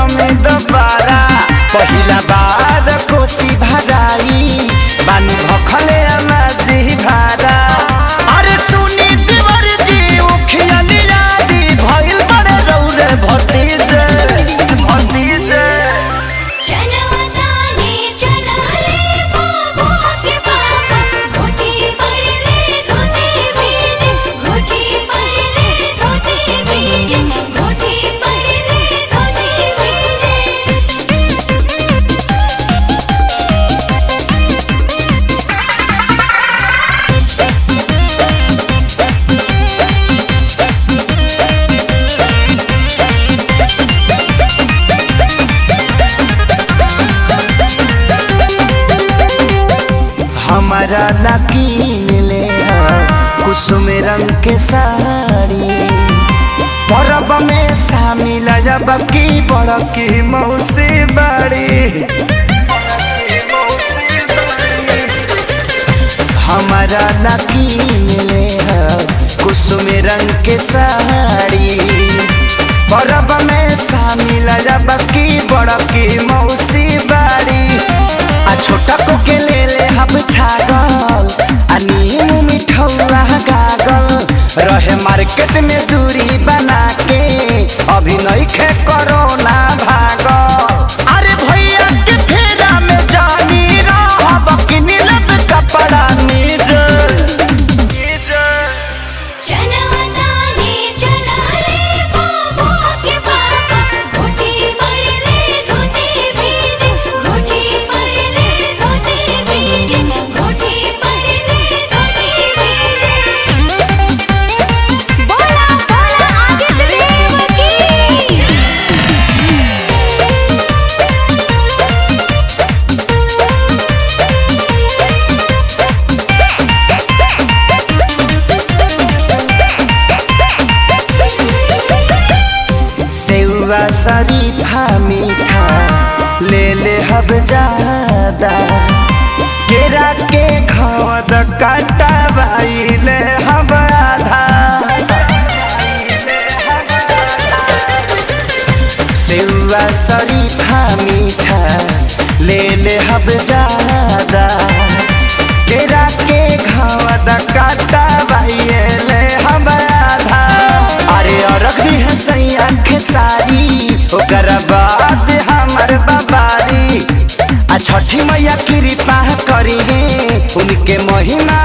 नमी दोबारा। पहिला बार कोसी भराई बानी भखले अमाजी भारा। अरे सुनी देवर जी उखिया लियादी भइल बड़े रौरे भतीजे भतीजे। चनवताने चला ले बाबा के पापा, घोटी पर ले धोती भेजे, घोटी पर ले धोती भेजे, घोटी पर ले धोती भेजे। हमारा लकीन ले कुसुम रंग के साड़ी, परब में शामिल जब की बड़की मौसी बाड़ी। हमारा लकीन ले कुसुम रंग के साड़ी, परब में शामिल जब की बड़की मौसी बाड़ी। आ छोटा को के ले ले हम छागल आ नीमू मिठौआ गागल, रहे मार्केट में दूरी बना के अभी नइखे कोरोना भागल। अरे भैया के फेरा में जानी रहब कि नीलब कपड़ा नीज। चनवताने चला ले बाबा के पापा, घोटी पर ले धोती भेजे, घोटी पर ले धोती भेजे, घोटी पर ले धोती भेजे। बोला बोला आदित्य देव की। सेवा शरीफा मीठा ले ले हब ज्यादा, केरा के खवद काटा बाई ले हब आधा। सेवा शरीफा मीठा ले ले हब ज्यादा, केरा के खवद काटा बाई ले हब आधा। अरे अरख दी है सैया खेसारी ओकर बाद हमर बबारी। आ छठी मैया कृपा करी है उनके महिमा